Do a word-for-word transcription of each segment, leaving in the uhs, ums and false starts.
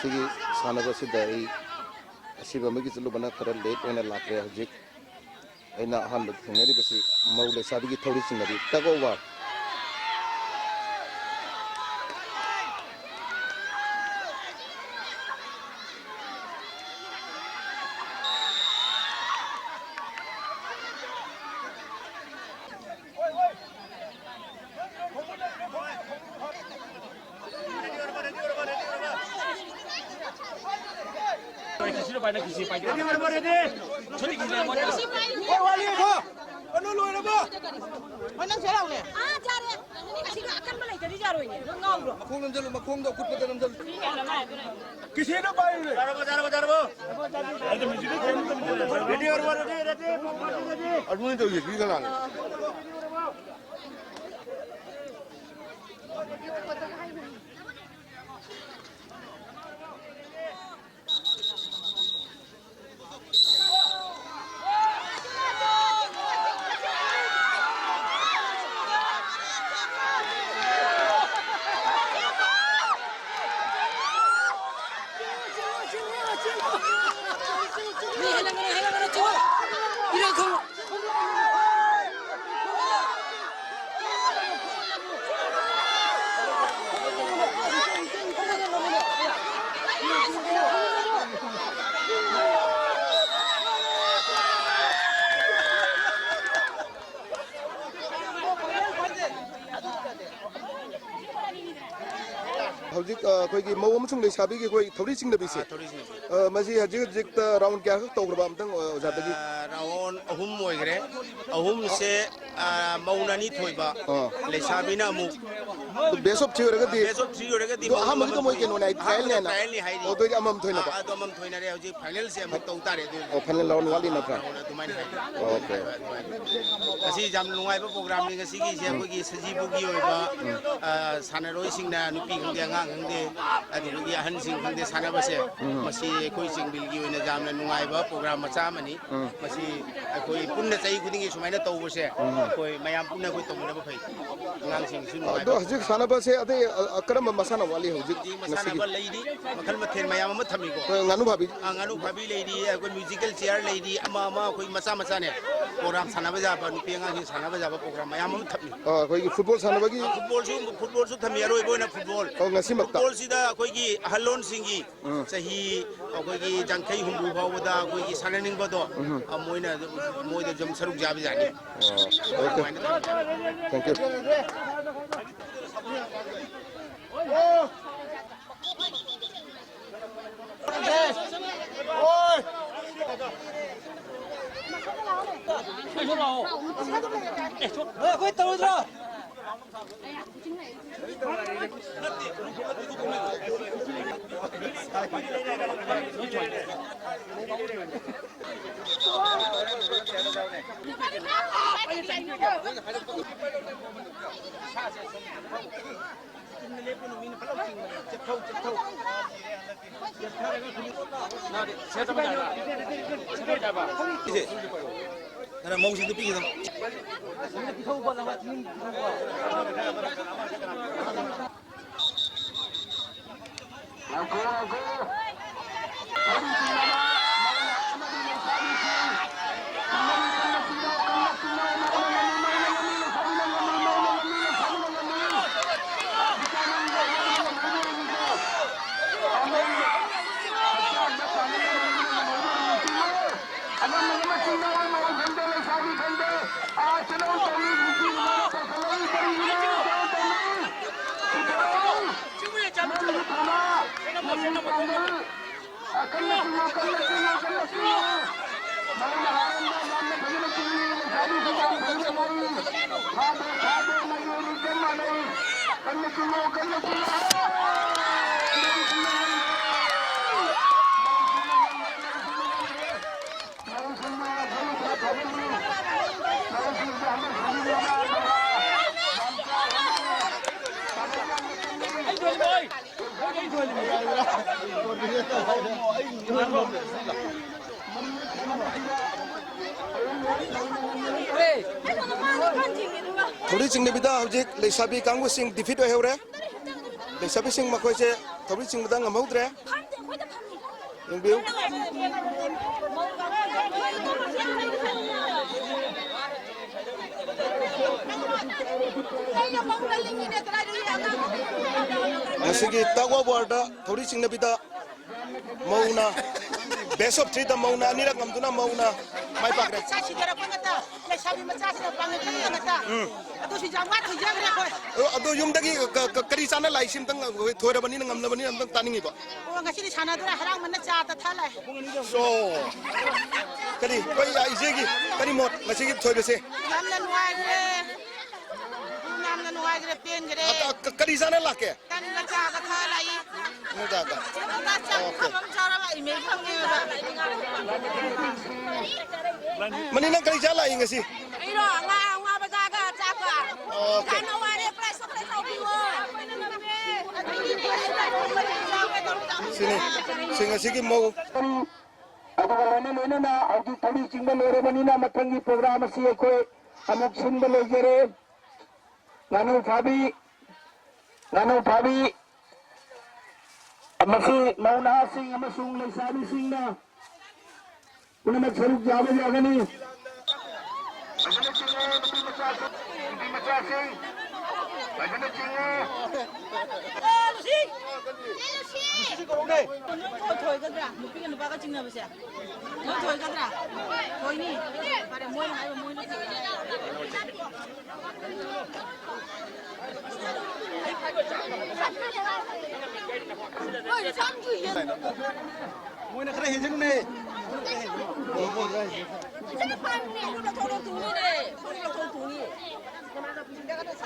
ꯁꯤꯒꯤ ꯁꯥꯟꯅꯕꯁꯤꯗ ꯑꯩ ꯑꯁꯤꯕ ꯑꯃꯒꯤ ꯆꯠꯂꯨꯕꯅ ꯈꯔ ꯂꯦꯠ ꯑꯣꯏꯅ ꯂꯥꯛꯈ꯭ꯔꯦ꯫ ꯍꯧꯖꯤꯛ ꯑꯩꯅ ꯑꯍꯥꯟꯕꯗ ꯊꯦꯡꯅꯔꯤꯕꯁꯤ ꯃꯧ ꯂꯩꯁꯥꯕꯤꯒꯤ ꯊꯧꯔꯤ ꯆꯤꯡꯅꯕꯤ, tug of war꯫ ꯍꯣꯏ, ꯅꯪ ꯆꯦꯜꯂꯛꯎꯅꯦ꯫ ꯑꯥ, ꯌꯥꯔꯦ꯫ ꯑꯁꯤꯒ ꯑꯀꯟꯕ ꯂꯩꯇ꯭ꯔꯗꯤ ꯌꯥꯔꯣꯏꯅꯦ꯫ ꯅꯪ ꯉꯥꯎꯕ꯭ꯔꯣ? ꯃꯈꯣꯡ ꯅꯝꯖꯜꯂꯨ, ꯃꯈꯣꯡꯗꯣ ꯑꯀꯨꯠꯄꯗ ꯅꯝꯖꯜꯂꯨ꯫ ꯀꯤꯁꯦꯅ ꯄꯥꯏꯔꯨꯅꯦ꯫ ꯌꯥꯔꯕꯣ, ꯌꯥꯔꯕꯣ, ꯌꯥꯔꯕꯣ? Ready ꯑꯣꯏꯔꯕꯣ? Ready, ready, ready꯫ ꯑꯗꯨꯃꯥꯏꯅ ꯇꯧ ꯌꯦꯡꯕꯤ ꯀꯅꯥꯅꯣ? ꯍꯧꯖꯤꯛ, ꯑ, ꯑꯩꯈꯣꯏꯒꯤ ꯃꯧ ꯑꯃꯁꯨꯡ ꯂꯩꯁꯥꯕꯤꯒꯤ ꯑꯩꯈꯣꯏ ꯊꯧꯔꯤ ꯆꯤꯡꯅꯕꯤꯁꯦ꯫ ꯑꯥ, ꯊꯧꯔꯤ ꯆꯤꯡꯅꯕꯤ꯫ ꯑ, ꯃꯁꯤ ꯍꯧꯖꯤꯛ ꯍꯧꯖꯤꯛꯇ round ꯀꯌꯥꯈꯛ ꯇꯧꯈ꯭ꯔꯕ ꯑꯝꯇꯪ, ꯑ, ꯑꯣꯖꯥꯗꯒꯤ? ꯑꯥ, round ꯑꯍꯨꯝ ꯑꯣꯏꯈ꯭ꯔꯦ꯫ ꯑꯍꯨꯝꯁꯦ, ꯑꯥ, ꯃꯧꯅ ꯑꯅꯤ ꯊꯣꯏꯕ, ꯑꯥ꯫ ꯂꯩꯁꯥꯕꯤꯅ ꯑꯃꯨꯛ꯫ ꯑꯗꯨ best of three ꯑꯣꯏꯔꯒꯗꯤ? Best of three ꯑꯣꯏꯔꯒꯗꯤ ꯑꯗꯣ ꯃꯧꯅ ꯑꯍꯥꯟꯕꯒꯤꯗꯣ ꯑꯃ ꯃꯣꯏ ꯊꯣꯏ꯫ ꯀꯩꯅꯣꯅꯦ ꯍꯥꯏ, ꯑꯍꯥꯟꯕꯗ trialꯅꯦꯅ? Trialꯅꯤ ꯍꯥꯏꯔꯤ꯫ ꯑꯣ, ꯑꯗꯨꯑꯣꯏꯗꯤ ꯑꯃꯃꯝ ꯊꯣꯏꯅꯀꯣ? ꯑꯥ, ꯑꯗꯣ ꯑꯃꯃꯝ ꯊꯣꯏꯅꯔꯦ꯫ ꯍꯧꯖꯤꯛ finalꯁꯦ ꯑꯃꯨꯛ ꯇꯧ ꯇꯥꯔꯦ ꯑꯗꯨ꯫ ꯑꯣ, final round ꯋꯥꯠꯂꯤ ꯅꯠꯇ꯭ꯔꯥ? ꯑꯥ, round ꯑꯗꯨꯃꯥꯏꯅ ꯍꯥꯏ꯫ ꯑꯣꯀꯦ꯫ ꯉꯁꯤ ꯌꯥꯝ ꯅꯨꯡꯉꯥꯏꯕ programꯅꯤ꯫ ꯉꯁꯤꯒꯤꯁꯦ ꯎꯝ꯫ ꯑꯩꯈꯣꯏꯒꯤ ꯁꯖꯤꯕꯨꯒꯤ ꯑꯣꯏꯕ, ꯎꯝ꯫ ꯑ, ꯁꯥꯟꯅꯔꯣꯏꯁꯤꯡꯅ, ꯅꯨꯄꯤ ꯈꯪꯗꯦ, ꯑꯉꯥꯡ ꯈꯪꯗꯦ, ꯑꯗꯨꯗꯒꯤ ꯑꯍꯟꯁꯤꯡ ꯈꯪꯗꯦ, ꯁꯥꯟꯅꯕꯁꯦ, ꯎꯝ꯫ ꯃꯁꯤ ꯑꯩꯈꯣꯏ ꯆꯤꯡꯕꯤꯜꯒꯤ ꯑꯣꯏꯅ ꯌꯥꯝꯅ ꯅꯨꯡꯉꯥꯏꯕ ꯄ꯭ꯔꯣꯒ꯭ꯔꯥꯝ ꯃꯆꯥ ꯑꯃꯅꯤ꯫ ꯎꯝ꯫ ꯃꯁꯤ ꯑꯩꯈꯣꯏ ꯄꯨꯟꯅ ꯆꯍꯤ ꯈꯨꯗꯤꯡꯒꯤ ꯁꯨꯃꯥꯏꯅ ꯇꯧꯕꯁꯦ, ꯎꯝ꯫ ꯑꯩꯈꯣꯏ ꯃꯌꯥꯝ ꯄꯨꯟꯅ ꯑꯩꯈꯣꯏ ꯇꯧꯃꯤꯟꯅꯕ ꯐꯩ꯫ ꯑꯉꯥꯡꯁꯤꯡꯒꯤꯁꯨ ꯑꯗꯣ ꯅꯨꯡꯉꯥꯏꯕ꯫ ꯍꯧꯖꯤꯛ ꯁꯥꯟꯅꯕꯁꯦ ꯑꯇꯩ, ꯑ, ꯑ, ꯀꯔꯝꯕ ꯃꯁꯥꯟꯅ ꯋꯥꯠꯂꯤ ꯍꯧꯖꯤꯛ ꯍꯧꯖꯤꯛ ꯉꯁꯤꯒꯤ? ꯃꯁꯥꯟꯅꯕ ꯂꯩꯔꯤ, ꯃꯈꯜ ꯃꯊꯦꯜ ꯃꯌꯥꯝ ꯑꯃ ꯊꯝꯃꯤꯀꯣ꯫ ꯑꯩꯈꯣꯏ ꯉꯥꯅꯨ ꯐꯥꯕꯤ꯫ ꯑ, ꯉꯥꯅꯨ ꯐꯥꯕꯤ ꯂꯩꯔꯤ, ꯑꯩꯈꯣꯏ ꯃ꯭ꯌꯨꯖꯤꯀꯦꯜ ꯆꯤꯌꯔ ꯂꯩꯔꯤ, ꯑꯃ ꯑꯃ ꯑꯩꯈꯣꯏ ꯃꯆꯥ ꯃꯆꯥꯅꯦ, ꯄ꯭ꯔꯣꯒ꯭ꯔꯥꯝ ꯁꯥꯟꯅꯕ ꯌꯥꯕ, ꯅꯨꯄꯤ ꯑꯉꯥꯡꯁꯤꯡ ꯁꯥꯟꯅꯕ ꯌꯥꯕ ꯄ꯭ꯔꯣꯒ꯭ꯔꯥꯝ ꯃꯌꯥꯝ ꯑꯃ ꯊꯝꯃꯤ꯫ ꯑ, ꯑꯩꯈꯣꯏꯒꯤ ꯐꯨꯠꯕꯣꯜ ꯁꯥꯟꯅꯕꯒꯤ? ꯑ, ꯐꯨꯠꯕꯣꯜꯁꯨ, ꯐꯨꯠꯕꯣꯜꯁꯨ ꯊꯝꯃꯤ, ꯑꯔꯣꯏꯕ ꯑꯣꯏꯅ ꯐꯨꯠꯕꯣꯜ꯫ ꯑꯣ, ꯉꯁꯤꯃꯛꯇ? ꯐꯨꯠꯕꯣꯜꯁꯤꯗ ꯑꯩꯈꯣꯏꯒꯤ ꯑꯍꯜꯂꯣꯟꯁꯤꯡꯒꯤ ꯎꯝ꯫ ꯆꯍꯤ, ꯑꯩꯈꯣꯏꯒꯤ ꯌꯥꯡꯈꯩ ꯍꯨꯝꯐꯨ ꯐꯥꯎꯕꯗ ꯑꯩꯈꯣꯏꯒꯤ ꯁꯥꯟꯅꯅꯤꯡꯕꯗꯣ, ꯎꯝ꯫ ꯑ, ꯃꯣꯏꯅ, ꯃꯣꯏꯗ ꯑꯗꯨꯝ ꯁꯔꯨꯛ ꯌꯥꯕ ꯌꯥꯅꯤ꯫ ꯑꯣ, okay꯫ ꯑꯗꯨꯃꯥꯏꯅ ꯇꯧꯋꯤ꯫ Thank you꯫ ꯈꯔ ꯃꯧꯁꯤꯡꯗ ꯄꯤꯒꯗꯕ꯫ ꯊꯧꯔꯤ ꯆꯤꯡꯅꯕꯤꯗ ꯍꯧꯖꯤꯛ ꯂꯩꯁꯥꯕꯤ ꯀꯥꯡꯕꯨꯁꯤꯡ ꯗꯤꯐꯤꯠ ꯑꯣꯏꯍꯧꯔꯦ꯫ ꯂꯩꯁꯥꯕꯤꯁꯤꯡ ꯃꯈꯣꯏꯁꯦ ꯊꯧꯔꯤ ꯆꯤꯡꯕꯗ ꯉꯝꯍꯧꯗ꯭ꯔꯦ꯫ ꯌꯦꯡꯕꯤꯌꯨ꯫ ꯉꯁꯤꯒꯤ tug of warꯗ ꯊꯧꯔꯤ ꯆꯤꯡꯅꯕꯤꯗ ꯃꯧꯅ, best of threeꯗ ꯃꯧꯅ ꯑꯅꯤꯔꯛ ꯉꯝꯗꯨꯅ ꯃꯧꯅ ꯃꯥꯏ ꯄꯥꯛꯈ꯭ꯔꯦ꯫ ꯏꯆꯥ ꯁꯤꯗꯔꯛꯄ ꯉꯥꯛꯇ, ꯂꯩꯁꯥꯕꯤ ꯃꯆꯥꯁꯤꯅ ꯄꯥꯡꯒꯜ ꯀꯟꯕ ꯉꯥꯛꯇ꯫ ꯎꯝ꯫ ꯑꯗꯨꯁꯨ ꯌꯥꯝ ꯋꯥ ꯊꯣꯏꯖꯈ꯭ꯔꯦ ꯑꯩꯈꯣꯏ꯫ ꯑꯗꯣ, ꯑꯗꯣ ꯌꯨꯝꯗꯒꯤ ꯀ-, ꯀ-, ꯀꯔꯤ ꯆꯥꯅ ꯂꯥꯛꯏꯁꯤ ꯑꯝꯇꯪ, ꯑꯩꯈꯣꯏ ꯊꯣꯏꯔꯕꯅꯤꯅ, ꯉꯝꯂꯕꯅꯤꯅ ꯑꯝꯇꯪ ꯇꯥꯅꯤꯡꯉꯤꯕ꯫ ꯑꯣ, ꯉꯁꯤꯗꯤ ꯁꯥꯟꯅꯗ꯭ꯔꯦ, ꯍꯔꯥꯎꯃꯟꯅ ꯆꯥꯗ ꯊꯛꯑ ꯂꯥꯛꯑꯦ꯫ So, ꯀꯔꯤ, ꯑꯩꯈꯣꯏ ꯏꯆꯦꯒꯤ ꯀꯔꯤ ꯃꯣꯠ ꯉꯁꯤꯒꯤ ꯊꯣꯏꯕꯁꯦ? ꯌꯥꯝꯅ ꯅꯨꯡꯉꯥꯏꯈ꯭ꯔꯦ꯫ ꯌꯥꯝꯅ ꯅꯨꯡꯉꯥꯏꯈ꯭ꯔꯦ, ꯄꯦꯟꯈ꯭ꯔꯦ꯫ ꯑ, ꯀ-, ꯀꯔꯤ ꯆꯥꯅ ꯂꯥꯛꯀꯦ? ꯇꯟꯒ ꯆꯥꯒ ꯊꯛꯑ ꯂꯥꯛꯏ꯫ ꯇꯟꯒ ꯆꯥꯒ꯫ ꯆꯥꯛ ꯑꯣꯀꯦ꯫ ꯈꯕ ꯑꯃ ꯆꯥꯔ ꯂꯥꯛꯏꯃꯦ, ꯈꯪꯉꯦꯕ꯫ ꯃꯅꯤ, ꯅꯪ ꯀꯔꯤ ꯆꯥ ꯂꯥꯛꯏ ꯉꯁꯤ? ꯑꯩꯔꯣ? ꯉꯥ, ꯉꯥ ꯕꯖꯥꯔꯒ ꯆꯥꯛꯀ꯫ ꯑꯣꯀꯦ꯫ ꯆꯥꯅ ꯋꯥꯔꯦ, ꯄ꯭ꯔꯥꯏꯁ ꯈꯔ ꯇꯧꯕꯤꯌꯣ꯫ ꯁꯤꯅꯤ, ꯁꯤ ꯉꯁꯤꯒꯤ ꯃꯧ꯫ ꯑꯗꯨꯒ ꯂꯣꯏꯅ ꯂꯣꯏꯅꯅ ꯍꯧꯖꯤꯛ ꯊꯧꯔꯤ ꯆꯤꯡꯕ ꯂꯣꯏꯔꯕꯅꯤꯅ ꯃꯊꯪꯒꯤ ꯄ꯭ꯔꯣꯒ꯭ꯔꯥꯝ ꯑꯁꯤ ꯑꯩꯈꯣꯏ ꯑꯃꯨꯛ ꯁꯤꯟꯕ ꯂꯣꯏꯖꯔꯦ꯫ ꯉꯥꯅꯨ ꯐꯥꯕꯤ, ꯉꯥꯅꯨ ꯐꯥꯕꯤ, ꯃꯁꯤ ꯃꯧ ꯅꯍꯥꯁꯤꯡ ꯑꯃꯁꯨꯡ ꯂꯩꯁꯥꯕꯤꯁꯤꯡꯅ ꯄꯨꯝꯅꯃꯛ ꯁꯔꯨꯛ ꯌꯥꯕ ꯌꯥꯒꯅꯤ꯫ ꯐꯖꯅ ꯆꯤꯡꯉꯨ, ꯅꯨꯄꯤ ꯃꯆꯥꯁꯤꯡ, ꯅꯨꯄꯤ ꯃꯆꯥꯁꯤꯡ, ꯐꯖꯅ ꯆꯤꯡꯉꯨ꯫ ꯅꯣꯏ ꯊꯣꯏꯒꯗ꯭ꯔꯥ? ꯅꯨꯄꯤꯒ ꯅꯨꯄꯥꯒ ꯆꯤꯡꯅꯕꯁꯦ? ꯅꯣꯏ ꯊꯣꯏꯒꯗ꯭ꯔꯥ? ꯊꯣꯏꯅꯤ꯫ ꯐꯔꯦ, ꯃꯣꯏꯅ ꯍꯥꯏꯕ, ꯃꯣꯏꯅ ꯊꯣꯏꯅꯤ ꯍꯥꯏ꯫ ꯃꯣꯏꯅ ꯈꯔ ꯍꯦꯟꯖꯤꯟꯅꯦ꯫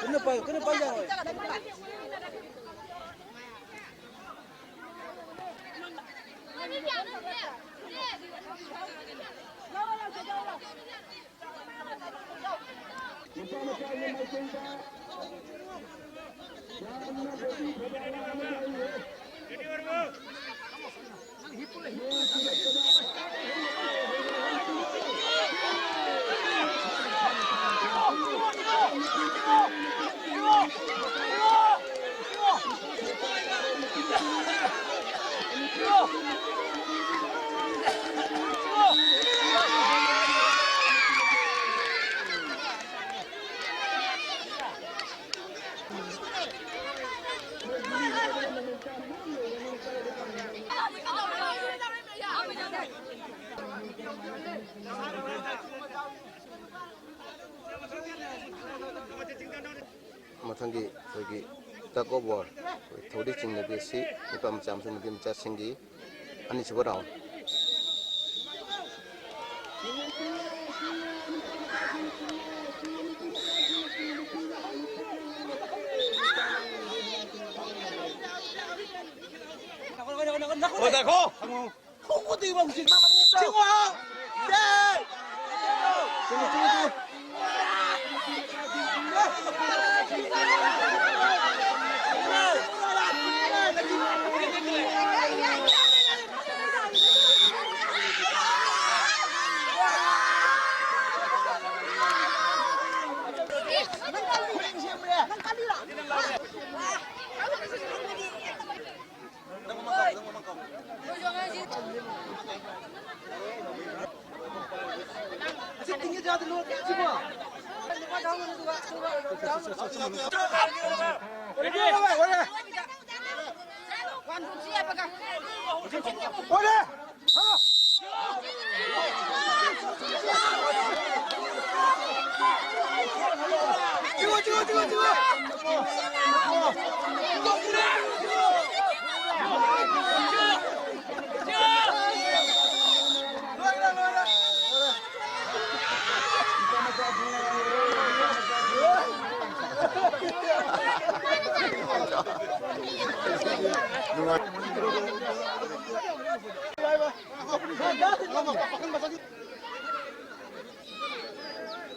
ꯀꯟꯅ ꯄꯥꯏꯌꯨ, ꯀꯟꯅ ꯄꯥꯏ ꯌꯥꯔꯣꯏ꯫ ꯃꯊꯪꯒꯤ ꯑꯩꯈꯣꯏꯒꯤ tug of war, ꯑꯩꯈꯣꯏ ꯊꯧꯔꯤ ꯆꯤꯡꯅꯕꯤ ꯑꯁꯤ ꯅꯨꯄꯥ ꯃꯆꯥ ꯑꯃꯁꯨꯡ ꯅꯨꯄꯤ ꯃꯆꯥꯁꯤꯡꯒꯤ ꯑꯅꯤꯁꯨꯕ round꯫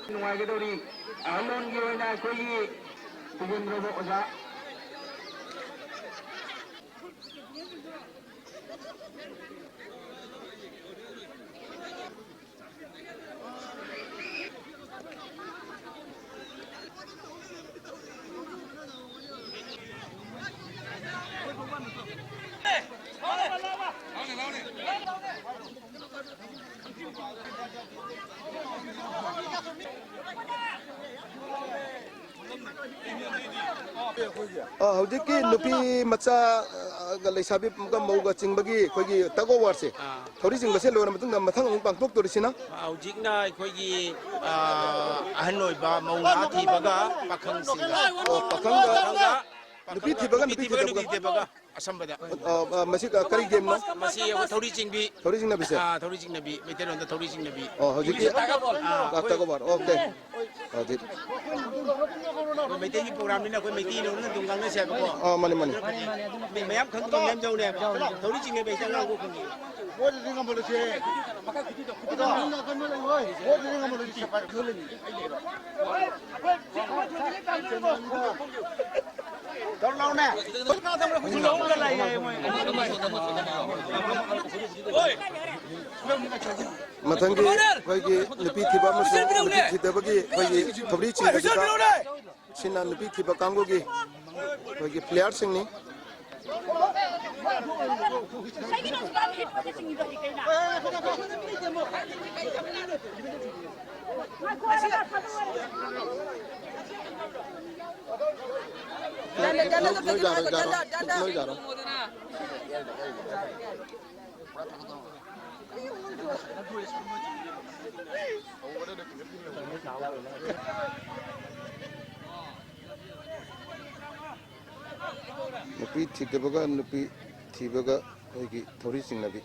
ꯅꯨꯡꯉꯥꯏꯒꯗꯧꯔꯤ꯫ ꯑꯍꯜꯂꯣꯟꯒꯤ ꯑꯣꯏꯅ ꯑꯩꯈꯣꯏꯒꯤ ꯄꯨꯒꯟꯗ꯭ꯔꯕ ꯑꯣꯖꯥ꯫ ꯑ, ꯍꯧꯖꯤꯛꯀꯤ ꯅꯨꯄꯤ ꯃꯆꯥ, ꯑ, ꯂꯩꯁꯥꯕꯤꯒ ꯃꯧꯒ ꯆꯤꯡꯕꯒꯤ ꯑꯩꯈꯣꯏꯒꯤ tug of warꯁꯦ, ꯑꯥ꯫ ꯊꯧꯔꯤ ꯆꯤꯡꯕꯁꯦ ꯂꯣꯏꯔ ꯃꯇꯨꯡꯗ ꯃꯊꯪ ꯑꯃꯨꯛ ꯄꯥꯡꯊꯣꯛꯇꯣꯔꯤꯁꯤꯅ? ꯍꯧꯖꯤꯛꯅ ꯑꯩꯈꯣꯏꯒꯤ, ꯑ, ꯑꯍꯟ ꯑꯣꯏꯕ ꯃꯧ ꯅꯍꯥ ꯊꯤꯕꯒ ꯄꯥꯈꯪꯁꯤꯡꯒ꯫ ꯑꯣ, ꯄꯥꯈꯪꯒ, ꯄꯥꯈꯪꯒ, ꯅꯨꯄꯤ ꯊꯤꯕꯒ ꯅꯨꯄꯤ ꯊꯤꯕꯒ ꯅꯨꯄꯤ ꯊꯤꯗꯕꯒ꯫ ꯊꯤꯗꯕꯒ꯫ ꯑꯁꯝꯕꯗ꯫ ꯑ, ꯑ, ꯃꯁꯤ ꯀ-, ꯀꯔꯤ gameꯅꯣ? ꯃꯁꯤ ꯑꯩꯈꯣꯏ ꯊꯧꯔꯤ ꯆꯤꯡꯕꯤ꯫ ꯊꯧꯔꯤ ꯆꯤꯡꯅꯕꯤꯁꯦ? ꯑꯥ, ꯊꯧꯔꯤ ꯆꯤꯡꯅꯕꯤ꯫ ꯃꯩꯇꯩꯂꯣꯟꯗ ꯊꯧꯔꯤ ꯆꯤꯡꯅꯕꯤ꯫ ꯑꯣ, ꯍꯧꯖꯤꯛꯀꯤ ꯏꯪꯂꯤꯁꯇ tug of war꯫ ꯑꯥ, ꯑꯥ, tug of war꯫ ꯑꯣꯀꯦ꯫ ꯍꯧꯖꯤꯛ꯫ ꯑꯩꯈꯣꯏ ꯃꯩꯇꯩꯒꯤ programꯅꯤꯅ ꯑꯩꯈꯣꯏ ꯃꯩꯇꯩꯂꯣꯟꯗ ꯑꯗꯨꯝ ꯉꯥꯡꯅꯁꯦ ꯍꯥꯏꯕꯀꯣ꯫ ꯑꯥ, ꯃꯥꯅꯤ, ꯃꯥꯅꯤ꯫ ꯃꯌꯥꯝ ꯈꯪꯗꯕ ꯃꯌꯥꯝ ꯌꯥꯎꯅꯦꯕ꯫ ꯊꯧꯔꯤ ꯆꯤꯡꯅꯕꯤ ꯍꯥꯏꯁꯦ ꯑꯉꯥꯡꯕꯨ ꯈꯪꯉꯤ꯫ ꯃꯣꯏꯗꯗꯤ ꯉꯝꯍꯜꯂꯁꯦ꯫ ꯑꯗꯣ ꯃꯣꯏꯗꯗꯤ ꯉꯝꯍꯜꯂꯁꯦ꯫ ꯃꯊꯪꯒꯤ ꯑꯩꯈꯣꯏꯒꯤ ꯅꯨꯄꯤ ꯊꯤꯕ ꯑꯃꯁꯨꯡ ꯅꯨꯄꯤ ꯊꯤꯗꯕꯒꯤ ꯑꯩꯈꯣꯏꯒꯤ ꯊꯧꯔꯤ ꯆꯤꯡꯕꯁꯤꯗ ꯁꯤꯅ ꯅꯨꯄꯤ ꯊꯤꯕ ꯀꯥꯡꯕꯨꯒꯤ ꯑꯩꯈꯣꯏꯒꯤ playerꯁꯤꯡꯅꯤ꯫ ꯂꯣꯏ ꯌꯥꯔꯣꯏ, ꯌꯥꯔꯣꯏ꯫ ꯂꯣꯏ ꯌꯥꯔꯣꯏ꯫ ꯅꯨꯄꯤ ꯊꯤꯗꯕꯒ ꯅꯨꯄꯤ ꯊꯤꯕꯒ ꯑꯩꯈꯣꯏꯒꯤ ꯊꯧꯔꯤ ꯆꯤꯡꯅꯕꯤ꯫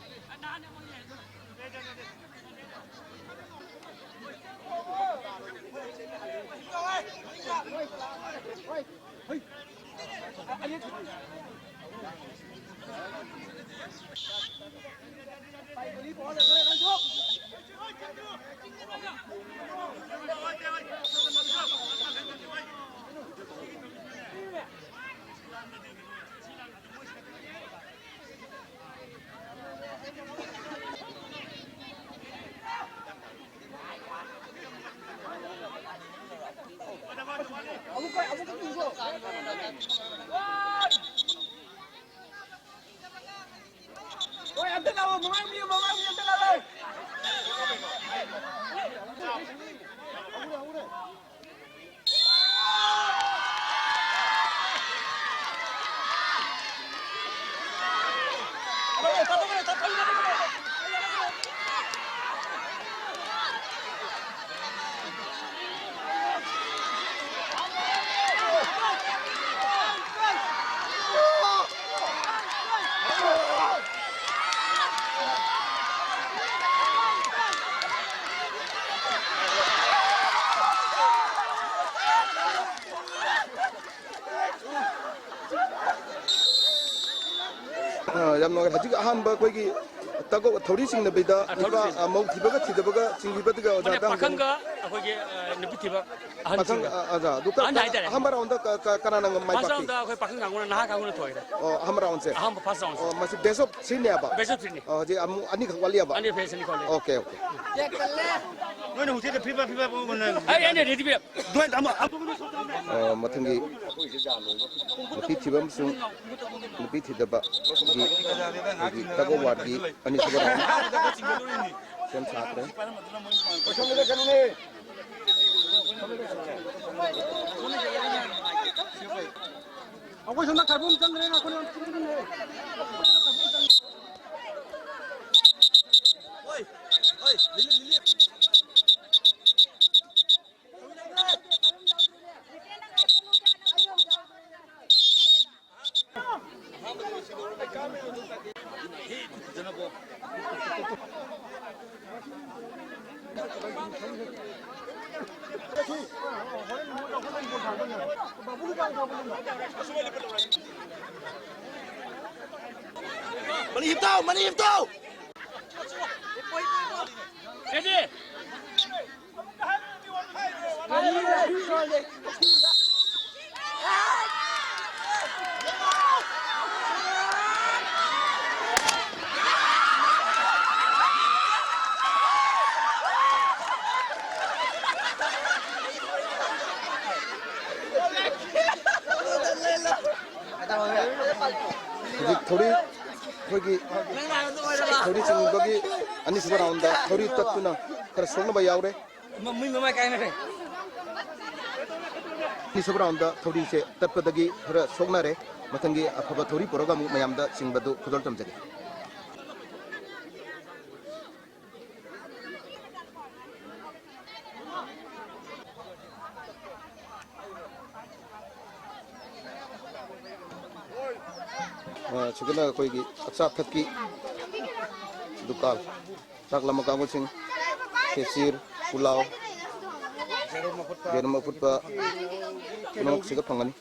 ꯍꯧꯖꯤꯛ ꯑꯍꯥꯟꯕ ꯑꯩꯈꯣꯏꯒꯤ ꯇꯒ-, ꯊꯧꯔꯤ ꯆꯤꯡꯅꯕꯤꯗ ꯑ, ꯊꯧꯔꯤ ꯅꯨꯄꯥ, ꯆꯤꯡꯅꯕꯤ꯫ ꯑ, ꯃꯧ ꯊꯤꯕꯒ ꯊꯤꯗꯕꯒ ꯆꯤꯡꯈꯤꯕꯗꯨꯒ ꯑꯣꯖꯥ ꯃꯥꯅꯦ, ꯗꯥ ꯍꯪꯖꯅꯤꯡꯉꯤ꯫ ꯄꯥꯈꯪꯒ ꯑꯩꯈꯣꯏꯒꯤ, ꯑ, ꯅꯨꯄꯤ ꯊꯤꯕ ꯄꯥꯈꯪ, ꯑꯍꯟꯁꯤꯡꯒ꯫ ꯑ, ꯑꯣꯖꯥ, ꯑꯗꯨ ꯀ-, ꯑꯍꯟ ꯀ-, ꯍꯥꯏꯇꯥꯔꯦ꯫ ꯑꯍꯥꯟꯕ round ꯀ-, ꯀ-, ꯀꯅꯥꯅ ꯃꯥꯏ first ꯄꯥꯛꯈꯤ? Round ꯑꯍꯣꯏ ꯄꯥꯈꯪ ꯀꯥꯡꯕꯨꯅ, ꯅꯍꯥ ꯀꯥꯡꯕꯨꯅ ꯊꯣꯏꯔꯦ꯫ ꯑꯣ, ꯑꯍꯥꯟꯕ round ꯁꯦ? ꯑꯍꯥꯟꯕ first round ꯁꯦ꯫ ꯑꯣ, ꯃꯁꯤ best of three ꯅꯦꯕ? Best of three ꯅꯤ꯫ ꯑꯣ, ꯍꯧꯖꯤꯛ ꯑꯃꯨꯛ ꯑꯅꯤꯈꯛ ꯋꯥꯠꯂꯤꯑꯕ? ꯑꯅꯤ phase ꯑꯅꯤ ꯈꯛ ꯋꯥꯠꯂꯤ꯫ Okay, okay꯫ ꯅꯣꯏꯅ ꯍꯧꯖꯤꯛꯇ ꯐꯤꯐꯥ, ꯐꯤꯐꯥ ꯄꯨꯡ ꯀꯨꯟ꯫ ꯑꯩ, ꯑꯩꯅ ready ꯄꯤꯔꯦ꯫ ꯑꯗꯨꯃꯥꯏꯅ ꯑꯃ, ꯑꯃ ꯑ, ꯃꯊꯪꯒꯤ ꯅꯨꯄꯤ ꯊꯤꯕ ꯑꯃꯁꯨꯡ ꯅꯨꯄꯤ ꯊꯤꯗꯕꯒꯤ ꯑꯩꯈꯣꯏꯒꯤ tug of warꯒꯤ ꯑꯅꯤꯁꯨꯕ round ꯁꯦꯝ ꯁꯥꯈ꯭ꯔꯦ꯫ ꯑꯩꯈꯣꯏ ꯁꯣꯝꯗ ꯀꯔꯐꯨ ꯑꯃ ꯆꯪꯈ꯭ꯔꯦ, ꯉꯥꯏꯈꯣꯅꯦ, ꯑꯝꯇ ꯆꯪꯈ꯭ꯔꯦ꯫ ꯃꯅꯤ ꯍꯤꯞꯇꯥꯎ, ꯃꯅꯤ ꯍꯤꯞꯇꯥꯎ꯫ Ready? ꯍꯧꯖꯤꯛ ꯊꯧꯔꯤ, ꯑꯩꯈꯣꯏꯒꯤ ꯊꯧꯔꯤ ꯆꯤꯡꯕꯒꯤ ꯑꯅꯤꯁꯨꯕ roundꯗ ꯊꯧꯔꯤ ꯇꯠꯇꯨꯅ ꯈꯔ ꯁꯣꯛꯅꯕ ꯌꯥꯎꯔꯦ꯫ ꯃ-, ꯃꯤ ꯃꯃꯥꯏ ꯀꯥꯏꯅꯔꯦ꯫ ꯑꯅꯤꯁꯨꯕ roundꯗ ꯊꯧꯔꯤꯁꯦ ꯇꯠꯄꯗꯒꯤ ꯈꯔ ꯁꯣꯛꯅꯔꯦ꯫ ꯃꯊꯪꯒꯤ ꯑꯐꯕ ꯊꯧꯔꯤ ꯄꯨꯔꯒ ꯑꯃꯨꯛ ꯃꯌꯥꯝꯗ ꯆꯤꯡꯕꯗꯨ ꯈꯨꯗꯣꯜ ꯇꯝꯖꯒꯦ꯫ ꯑ, ꯁꯤꯗꯅ ꯑꯩꯈꯣꯏꯒꯤ ꯑꯆꯥ ꯑꯊꯛꯀꯤ ꯗꯨꯀꯥꯟ, ꯆꯥꯛ ꯂꯥꯝꯕ ꯀꯥꯡꯕꯨꯁꯤꯡ, ꯈꯦꯆꯤꯔ, ꯄꯨꯂꯥꯎ, ꯌꯦꯔꯨꯝ ꯑꯐꯨꯠꯄ ꯄꯨꯝꯅꯃꯛ ꯁꯤꯗ ꯐꯪꯒꯅꯤ꯫